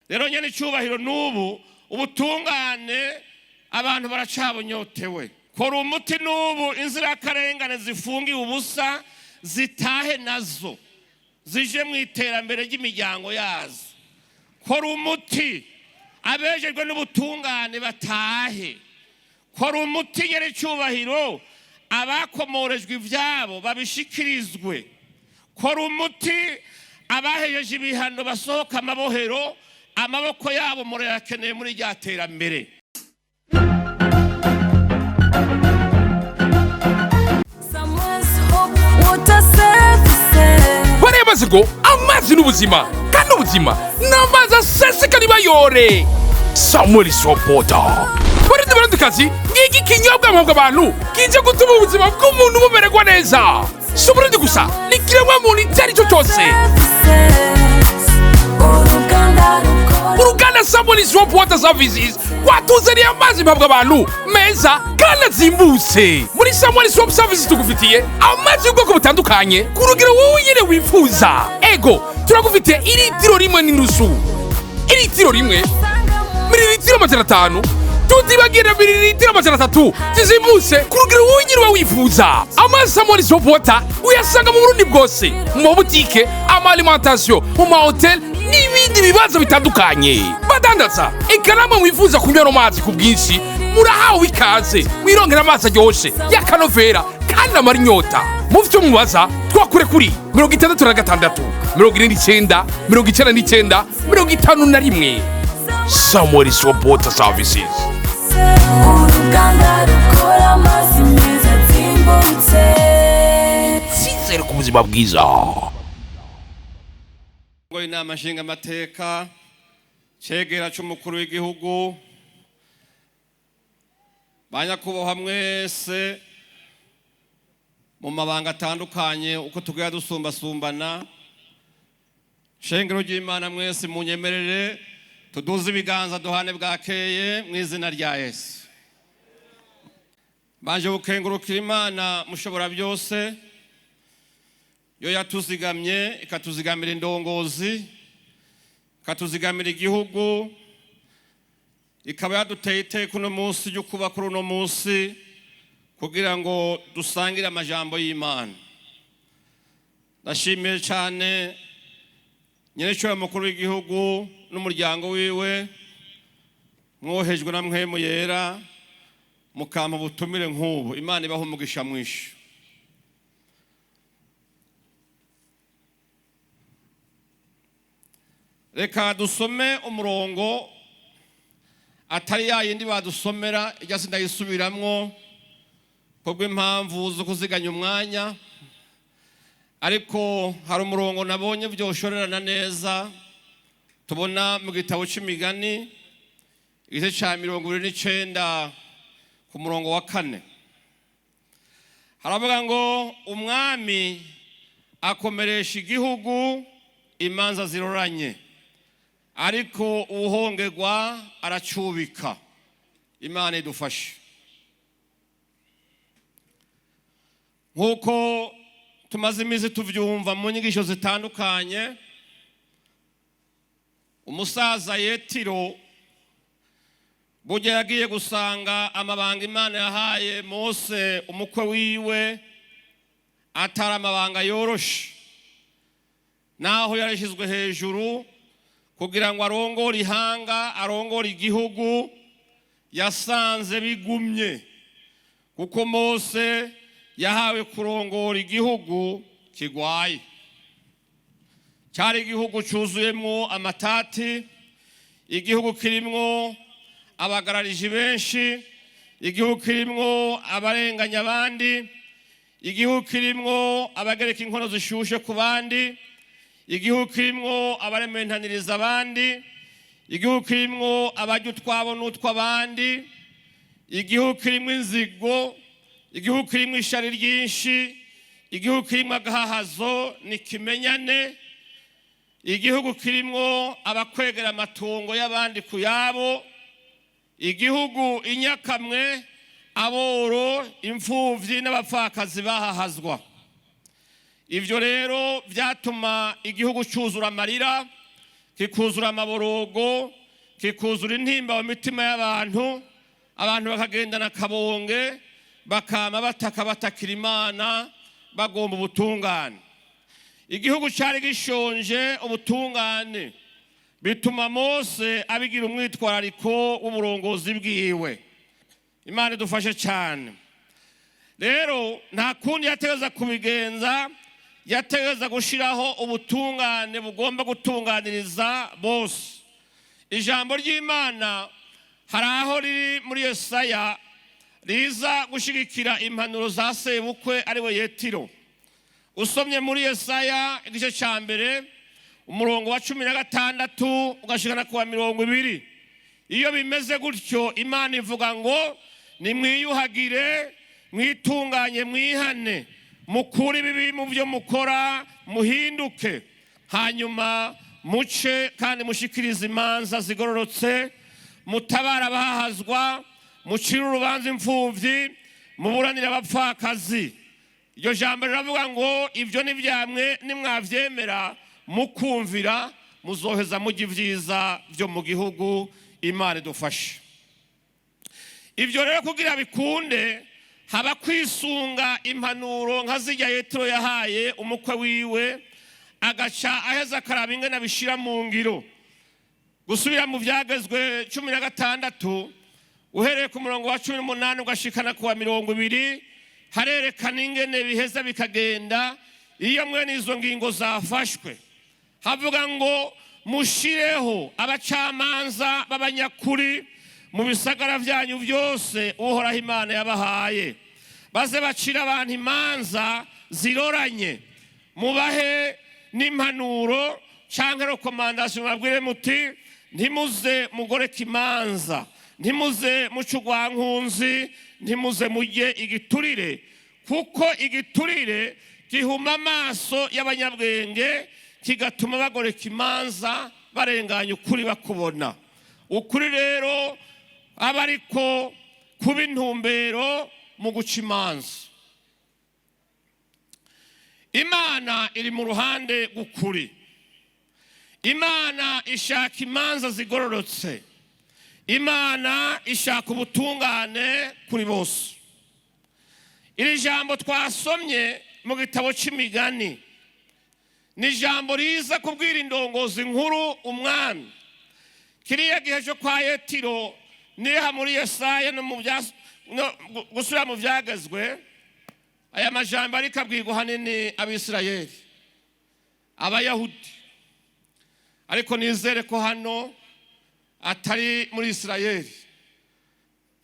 Rero nyene icyubahiro, n'ubu ubutungane abantu baracabunyotewe. Kora umuti n'ubu inzirakarengane zifungiwe ubusa zitahe nazo zije mu iterambere ry'imiryango yazo. Kora umuti abejejwe n'ubutungane batahe. Kora umuti nyene icyubahiro abakomorejwe ibyabo babishikirizwe. Kora umuti abahejeje ibihano basohoka amabohero, amaboko yabo murayakeneye muri rya terambere. Someone's hope, water services. Bariya ngo amazi n'ubuzima, kandi ubuzima ni amazi aseseka nibayore. Samuel Sopota, Barundi, Barundikazi, ngiki kinyobwa mpabwa abantu kije gutuma ubuzima bw'umuntu bumererwa neza. Si Uburundi gusa, ni kiremwa muntu icyo ari cyo cyose. Services. Uruganda rukora. Uruganda Samuel Soap Water Services rwatuzaniye amazi mpabwa abantu meza kandi azimbutse. Muri Samuel Soap Services tugufitiye amazi y'ubwoko butandukanye ku rugero wowe nyine wifuza. Ego, turagufitiye iritiro 1.5, iritiro 1, mililitiro 500, tutibagira mililitiro 300 zizimbutse ku rugero wowe nyine uba wifuza. Amazi Samuel Soap Water uyasanga mu Burundi bwose, mu mabutike, ama alimentation, mu mahoteli n'ibindi bibazo bitandukanye badandaza. Eka namwe mwifuza kunywa ano mazi ku bwinshi, murahawe ikaze, wirongera amazi aryoshe y'akanovera kandi amara inyota. Mu vyo mubaza, twakure kuri 66 49 99 51. Samuel Soap Water Services. Uruganda rukora amazi meza azimbutse. Cyizere ku buzima bwiza. Ngo inama nshingamateka, cegera c'umukuru w'igihugu, banyakubahwa mwese mu mabanga atandukanye uko tugenda dusumbasumbana, shengero ry'Imana mwese, munyemerere tuduze ibiganza duhane bwakeye mu izina rya Yesu. Banje gukengurukira Imana mushobora byose, yo yatuzigamye, ikatuzigamira indongozi, ikatuzigamira igihugu, ikaba yaduteye iteka uno munsi ryo kuba kuri uno munsi kugira ngo dusangire amajambo y'Imana. Ndashimiye cyane nyerecyubahiro mukuru w'igihugu n'umuryango wiwe, mwohejwe na Mpwemu Yera mukampa ubutumire nk'ubu. Imana ibaha umugisha mwinshi. Reka dusome umurongo atari ya yindi badusomera ijya, sindayisubiramwo kubw'impamvu zo kuziganya umwanya, ariko hari umurongo nabonye byoshorerana neza, tubona mu gitabo cy'Imigani, igice cya 29 ku murongo wa 4. Haravuga ngo: "Umwami akomeresha igihugu imanza ziroranye, ariko uwuhongerwa aracubika." Imana idufashe. Nk'uko tumaze iminsi tubyumva mu nyigisho zitandukanye, umusaza Yetiro burya yagiye gusanga amabanga Imana yahaye Mose umukwe wiwe atari amabanga yoroshe, naho yarashyizwe hejuru kugira ngo arongore ihanga, arongore igihugu. Yasanze bigumye, kuko Mose yahawe kurongora igihugu kigwaye. Cyari igihugu cyuzuyemo amatati, igihugu kirimwo abagarariji benshi, igihugu kirimwo abarenganya abandi, igihugu kirimwo abagereka inkono zishushe ku bandi, igihugu kirimwo abarementaniriza abandi, igihugu kirimwo abarya utwabo n'utw'abandi, igihugu kirimwo inzigo, igihugu kirimwo ishari ryinshi, igihugu kirimwo agahahazo n'ikimenyane, igihugu kirimwo abakwegera amatungo y'abandi ku yabo, igihugu inyakamwe aboro, imfuvyi n'abapfakazi bahahazwa. Ivyo rero byatuma igihugu cyuzura amarira, Kikuzura amaborogo, kikuzura intimba mu mitima y'abantu. Abantu bakagendana akabonge, bakama bataka, batakira Imana, bagomba ubutungane. Igihugu cyari gishonje ubutungane, bituma Mose abigira umwitwarariko w'uburongozi bwiwe. Imana idufashe cyane. Rero nta kundi yategeza kubigenza, yategeza gushyiraho ubutungane bugomba gutunganiriza bose. Ijambo ry'Imana hari aho riri muri Yesaya riza gushyigikira impanuro za sebukwe, ariwe Yetiro. Usomye muri Yesaya igice cya 1, umurongo wa 16 ugashikana ku wa 20, iyo bimeze gutyo Imana ivuga ngo: "Nimwiyuhagire, mwitunganye, mwihane, mukure ibibi mu byo mukora, muhinduke, hanyuma muce kandi mushikirize imanza zigororotse, mutabara abahahazwa, mucire urubanza imfubyi, muburanire abapfakazi." Iryo jambo riravuga ngo ibyo ni byamwe nimwabyemera mukumvira, muzoheza mujya ibyiza byo mu gihugu. Imana idufashe. Ibyo rero kugira bikunde, haba kwisunga impanuro nka zijya Yetiro yahaye umukwe wiwe, agaca aheza akaraba ingene abishyira mu ngiro. Gusubira mu Byagezwe 16, uhereye ku murongo wa 18 ugashikana ku wa 20, harerekana ingene biheza bikagenda iyo mwene izo ngingo zafashwe. Havuga ngo: "Mushireho abacamanza b'abanyakuri mu bisagara byanyu byose Uhoraho Imana yabahaye, baze bacira abantu imanza ziroranye. Mubahe n'impanuro cyangwa recommandation, mubabwire muti: ntimuze mugoreke imanza, ntimuze muce urwankunzi, ntimuze mujye igiturire, kuko igiturire gihuma amaso y'abanyabwenge, kigatuma bagoreka imanza, barenganya ukuri bakubona." Ukuri rero aba ariko kuba intumbero mu guca imanza. Imana iri mu ruhande rw'ukuri. Imana ishaka imanza zigororotse. Imana ishaka ubutungane kuri bose. Iri jambo twasomye mu gitabo cy'Imigani ni ijambo riza kubwira indongozi nkuru, umwami. Kiriya gihe cyo kwa Yetiro, niha muri Yesaya no mu bya no gusubira mu Byagezwe, aya majambo ariko abwirwa ahanini Abisirayeli, Abayahudi. Ariko nizere ko hano atari muri Isirayeli,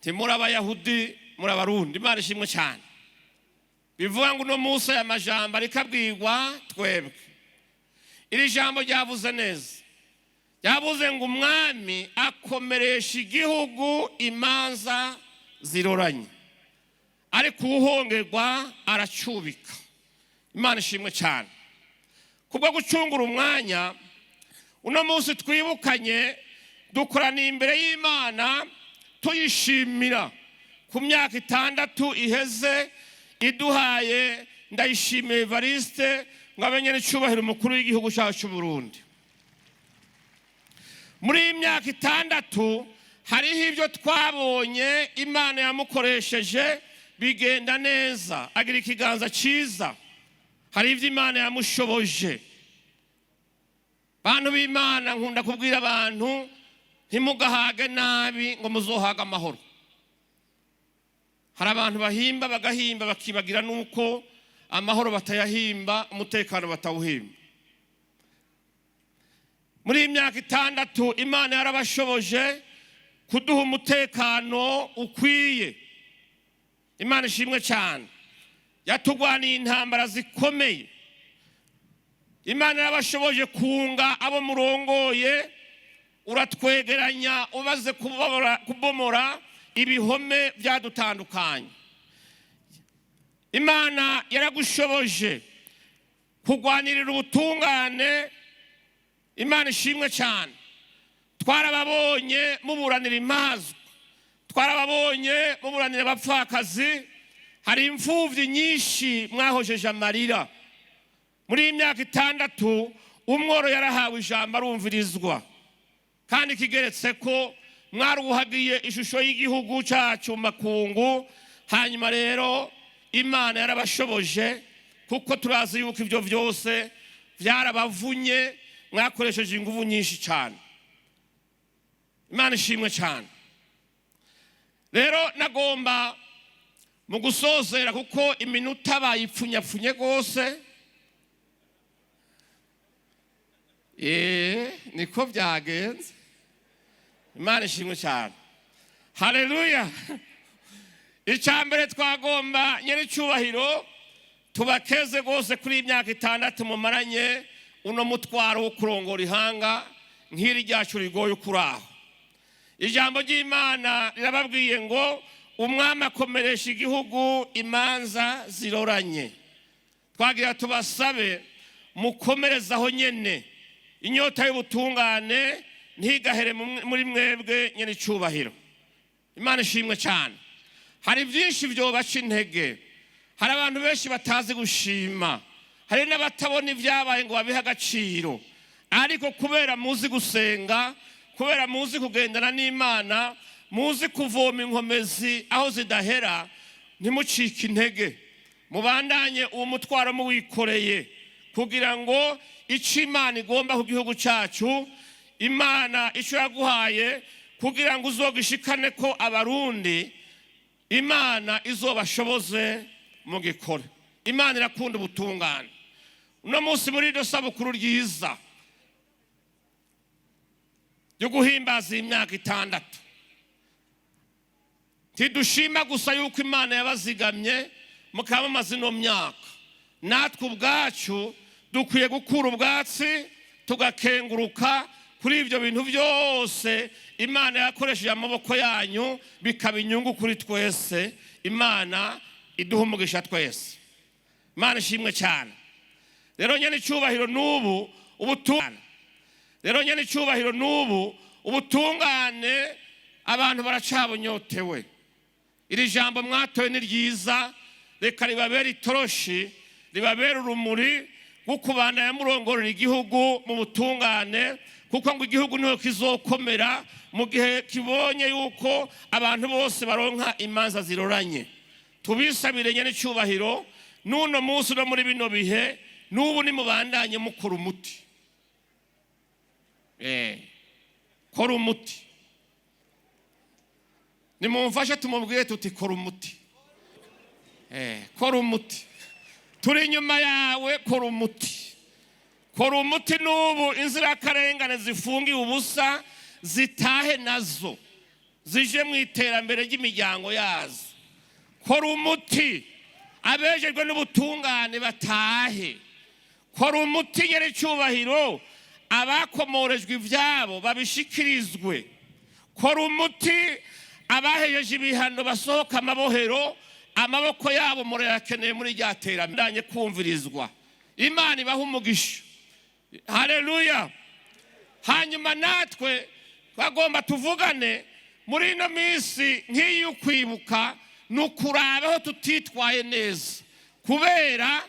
ntimuri Abayahudi, muri Abarundi. Imana ishimwe cyane. Bivuga ngo uno munsi aya majambo ariko abwirwa twebwe. Iri jambo ryavuze neza, ryavuze ngo: "Umwami akomeresha igihugu imanza ziroranye, ariko uwuhongerwa aracubika." Imana ishimwe cyane. Kubwo gucungura umwanya, uno munsi twibukanye, dukoraniye imbere y'Imana tuyishimira ku myaka 6 iheze iduhaye Ndayishimiye Evariste ngo abe n'icyubahiro umukuru w'igihugu cyacu cy'u Burundi. Muri iyi myaka 6 hariho ibyo twabonye Imana yamukoresheje bigenda neza, agira ikiganza cyiza. Hari ibyo Imana yamushoboje. Bantu b'Imana, nkunda kubwira abantu: ntimugahage nabi ngo muzohage amahoro. Hari abantu bahimba, bagahimba, bakibagira nuko amahoro batayahimba, umutekano batawuhimba. Muri iyi myaka 6 Imana yarabashoboje kuduha umutekano ukwiye. Imana ishimwe cyane. Yatugwaniye intambara zikomeye. Imana yarabashoboje kunga abo murongoye, uratwegeranya ubaze kubomora ibihome byadutandukanye. Imana yaragushoboje kurwanirira ubutungane. Imana ishimwe cyane. Twarababonye muburanira impazwa, twarababonye muburanira abapfakazi. Hari imfubyi nyinshi mwahojeje amarira. Muri iyi myaka 6 Umworo yarahawe ijambo, arumvirizwa, kandi kigeretse ko mwaruhagiye ishusho y'igihugu cyacu mu makungu. Hanyuma rero Imana yarabashoboje, kuko turazi yuko ibyo byose byarabavunye, mwakoresheje ingufu nyinshi cyane. Imana ishimwe cyane. Rero nagomba mu gusozera, kuko iminota bayipfunyapfunye rwose, niko byagenze. Imana ishimwe cyane, haleluya. Icya mbere twagomba, nyiricyubahiro, tubakeze rwose kuri iyi myaka 6 mumaranye uno mutwaro wo kurongora ihanga nk'iri ryacu rigoye ukuri aho. Ijambo ry'Imana rirababwiye ngo umwami akomeresha igihugu imanza ziroranye. Twagira tubasabe mukomerezaho nyene, inyota y'ubutungane ntigahere muri mwebwe, nyiricyubahiro. Imana ishimwe cyane. Hari byinshi byobaca intege, hari abantu benshi batazi gushima, hari n'abatabona ibyabaye ngo babihe agaciro. Ariko kubera muzi gusenga, kubera muzi kugendana n'Imana, muzi kuvoma inkomezi aho zidahera, ntimucike intege, mubandanye uwo mutwaro muwikoreye, kugira ngo icyo Imana igomba ku gihugu cyacu, Imana icyo yaguhaye kugira ngo uzogishikane ko Abarundi, Imana izobashoboze mugikore. Imana irakunda ubutungane. Uno munsi muri iryo sabukuru ryiza ryo guhimbaza iyi myaka 6, ntidushima gusa yuko Imana yabazigamye mukaba mumaze ino myaka, natwe ubwacu dukwiye gukura ubwatsi tugakenguruka kuri ibyo bintu byose Imana yakoresheje amaboko yanyu, bikaba inyungu kuri twese. Imana iduha umugisha twese. Imana ishimwe cyane. Rero nyene icyubahiro n'ubu ubutungane, rero nyene icyubahiro n'ubu ubutungane abantu baracabunyotewe. Iri jambo mwatoye ni ryiza, reka ribabere itoroshi, ribabere urumuri rwo kubandanya murongorera igihugu mu butungane, kuko ngo igihugu niho kizokomera mu gihe kibonye yuko abantu bose baronka imanza ziroranye. Tubisabire nyene icyubahiro n'uno munsi no muri bino bihe n'ubu, nimubandanye mukora umuti. Kora umuti. Nimumfashe tumubwire tuti kora umuti. Kora umuti, turi inyuma yawe, kora umuti, kora umuti. N'ubu inzirakarengane zifungiwe ubusa zitahe nazo zije mu iterambere ry'imiryango yazo. Kora umuti, abejejwe n'ubutungane batahe. Kora umuti nyiricyubahiro, abakomorejwe ibyabo babishikirizwe. Kora umuti, abahejeje ibihano basohoka amabohero, amaboko yabo murayakeneye muri rya terambere kumvirizwa. Imana ibaha umugisha, haleluya. Hanyuma natwe twagomba tuvugane muri ino minsi nk'iyi yo kwibuka, ni ukuraba aho tutitwaye neza, kubera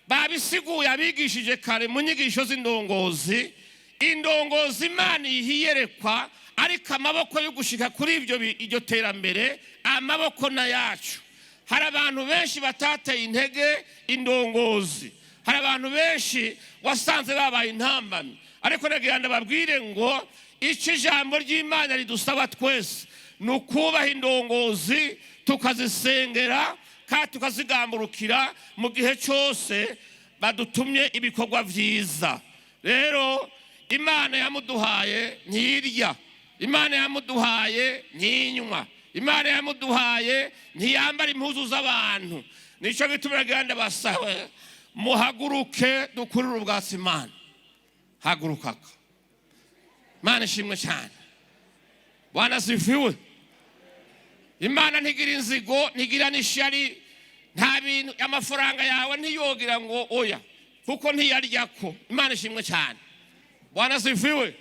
babisiguye abigishije kare mu nyigisho z'indongozi. Indongozi Imana ihiyerekwa, ariko amaboko yo gushika kuri iryo terambere, amaboko na yacu. Hari abantu benshi batateye intege indongozi, hari abantu benshi wasanze babaye intambamyi. Ariko nagira ndababwire ngo icyo ijambo ry'Imana ridusaba twese ni ukubaha indongozi, tukazisengera kandi tukazigamburukira mu gihe cyose badutumye ibikorwa byiza. Rero Imana yamuduhaye ntirya, Imana yamuduhaye ntinywa, Imana yamuduhaye ntiyambara impuzu z'abantu. Nicyo gituma nagira ndabasabe muhaguruke dukurire ubwatsi Imana. Hagurukaka. Imana ishimwe cyane. Bwana sifiwe. Imana ntigira inzigo, ntigira n'ishyari, nta bintu amafaranga yawe ntiyogira ngo oya, kuko ntiyaryako. Imana ishimwe cyane. Bwana sifiwe.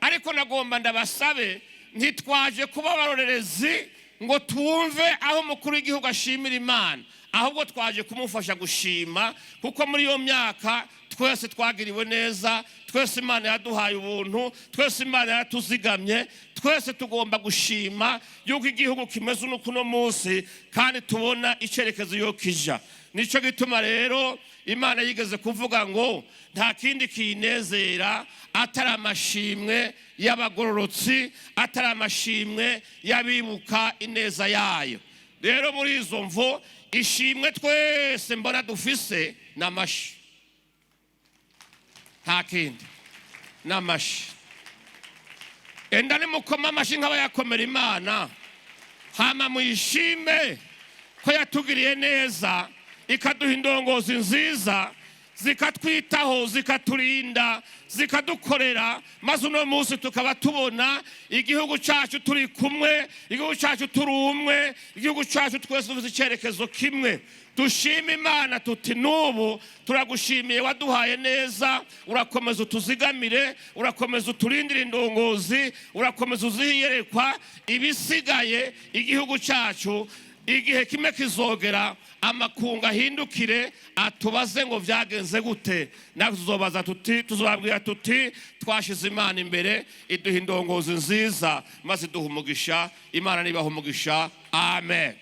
Ariko nagomba ndabasabe, ntitwaje kuba abarorerezi ngo twumve aho umukuru w'igihugu ashimira Imana, ahubwo twaje kumufasha gushima, kuko muri iyo myaka twese twagiriwe neza. Twese Imana yaduhaye ubuntu, twese Imana yaratuzigamye, twese tugomba gushima yuko igihugu kimeze uno kuno munsi kandi tubona icyerekezo yo kija. Nicyo gituma rero Imana yigeze kuvuga ngo nta kindi kiyinezera atari amashimwe y'abagororotsi, atari amashimwe y'abibuka ineza yayo. Rero muri izo mvo, ishimwe twese mbona dufise ni amashi, nta kindi, ni amashi. Enda nimukoma amashi nk'abayakomera Imana, hama muyishime ko yatugiriye neza, ikaduha indongozi nziza, zikatwitaho, zikaturinda, zikadukorera, maze uno munsi tukaba tubona igihugu cyacu turi kumwe, igihugu cyacu turi umwe, igihugu cyacu twese dufite icyerekezo kimwe. Dushima Imana tuti: "N'ubu turagushimiye, waduhaye neza, urakomeza utuzigamire, urakomeza uturindire indongozi, urakomeza uzihiyerekwa." Ibisigaye, igihugu cyacu igihe kimwe kizogera amakungu ahindukire atubaze ngo byagenze gute? Natwe tuzobaza tuti, tuzobabwira tuti: "Twashize Imana imbere, iduha indongozi nziza, maze iduha umugisha." Imana nibaha umugisha. Amen.